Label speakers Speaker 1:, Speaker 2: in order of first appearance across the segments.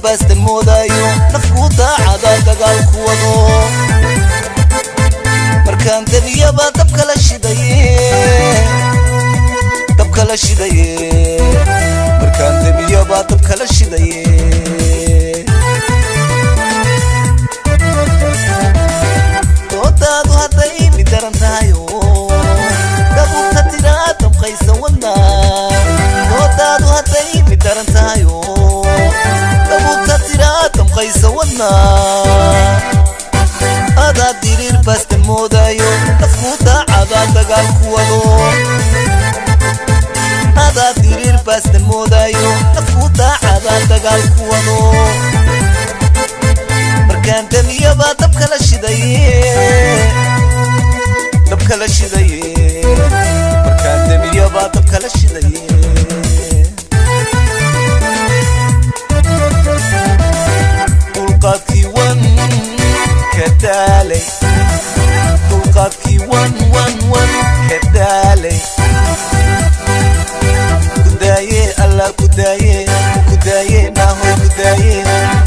Speaker 1: baastan moodaayo nafku daacada dagaal ku wado markaan damiyaba dabka la shidaye dabka la shidaye markaan damiyaba dabka la shidaye doodaadu hadday mid daran tahayo dabuubta tiraa damqaysa wadna doodaadu hadday mid daran tahayo dabuubta tiraa damqaysa wadna adaa diriir baastan moodaayo nafku daacada dagaal ku wado adaa diriir baastan moodaayo nafku daacada dagaal ku wado markaan damiyaba dabka la shidaye dabka la shidaye markaan damiyaba dabka la shidaye dulqaadkii wan ka daalay dulqaadkii wan wan wan ka daalay kudaaye allah kudaaye kudaaye naahoy kudaaye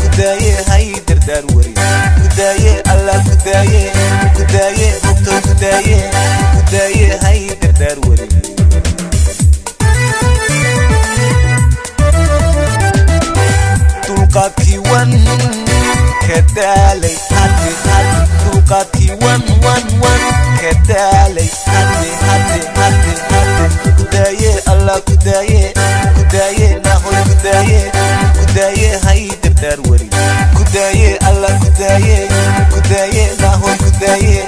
Speaker 1: kudaaye hay dardaar wari kudaaye allah kudaaye kudaaye hogtoy kudaaye kudaaye hay dardaar wari dulqaadkii wan ka daalay hadde hadde dulqaadkii wan wan wan ka daalay hadde hadde hadde hadde kudaaye allah kudaaye kudaaye naahoy kudaaye kudaaye hay dardaar wari kudaaye allah kudaaye kudaaye naahoy kudaaye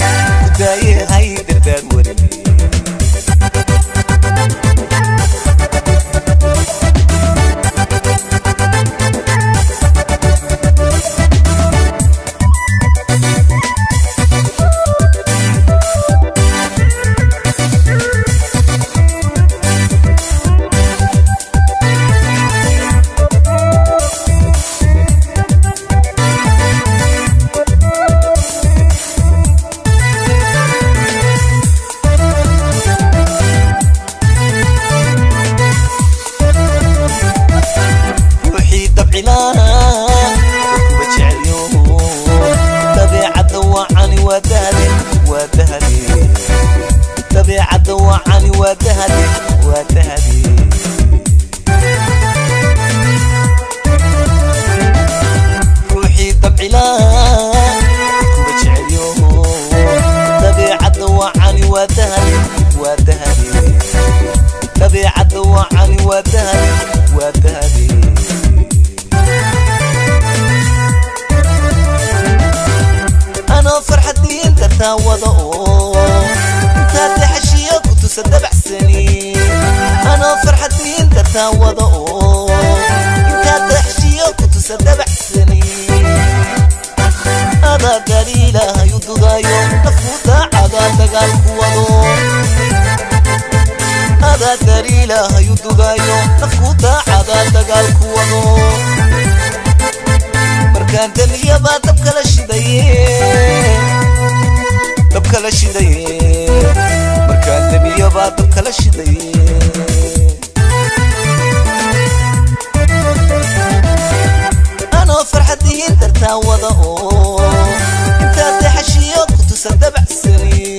Speaker 1: kudaaye hay dardaar wari ruuxii dabcilaa dadkuba jecelyo dabeecadda waacani waa dahade waa dahade dabeecadda waacani waa dahade waa dahade ruuxii dabcilaa dadkuba jecelyo dabeecadda waacani waa dahade waa dahade dabeecadda waacani waa dahade waa dahade anoo farxadiin dartaa wada oo intaad taxashiyo ku tusa dabacsani anoo farxadiin dartaa wada oo intaad taxashiyo ku tusa dabacsani adaa daliilahayu dudaayo nafku daacada dagaal ku wado adaa daliilahayu dudaayo nafku daacada dagaal ku wado markaan damiyaba dabka la shidaye dabka la shidaye markaan damiyaba dabka la shidaye anoo farxadiin dartaa wada oo intaad taxashiyo ku tusa dabacsani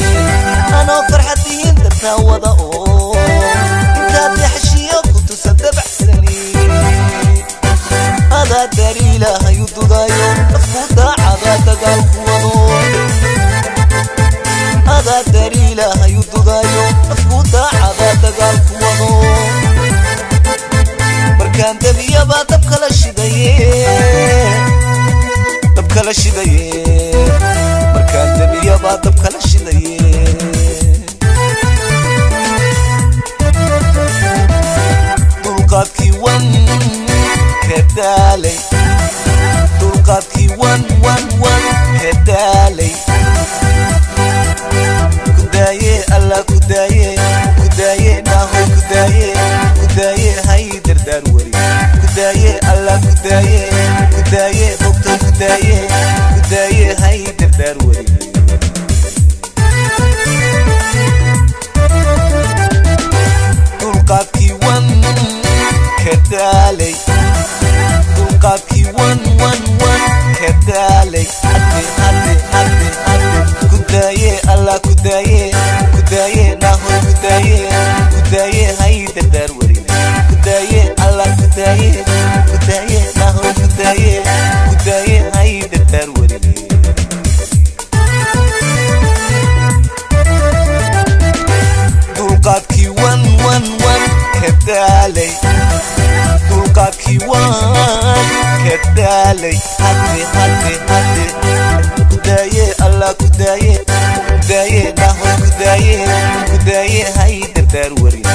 Speaker 1: anoo farxadiin dartaa wada oo intaad taxashiyo ku tusa dabacsani adaa daliilahayu dudaayo nafku daacada dagaal ku wado adaa daliilahayu dudaayo nafku daacada dagaal ku wado markaan damiyaba dabka la shidaye dabka la shidaye markaan damiyaba dabka la shidaye dulqaadkii wan ka daalay dulqaadkii wan wan wan ka daalay kudaaye allah kudaaye kudaaye naahoy kudaaye kudaaye hay dardaar wari kudaaye allah kudaaye kudaaye hogtoy kudaaye kudaaye hay dardaar wari dulqaadkii wan ka daalay dulqaadkii wan Daalay hadde hadde hadde hadde, ku daaye Allah, ku daaye, ku daaye nahoy, ku daaye, ku daaye hay dardaar warin, ku daaye Allah, ku daaye, ku daaye nahoy, ku daaye, ku daaye hay dardaar warin. Dulqaadkii wan wan wan ka daalay, dulqaadkii waan ka daalay hadde hadde hadde, ku daaye Allah, ku daaye, ku daaye nahoy, ku daaye, ku daaye hay dardaar warin.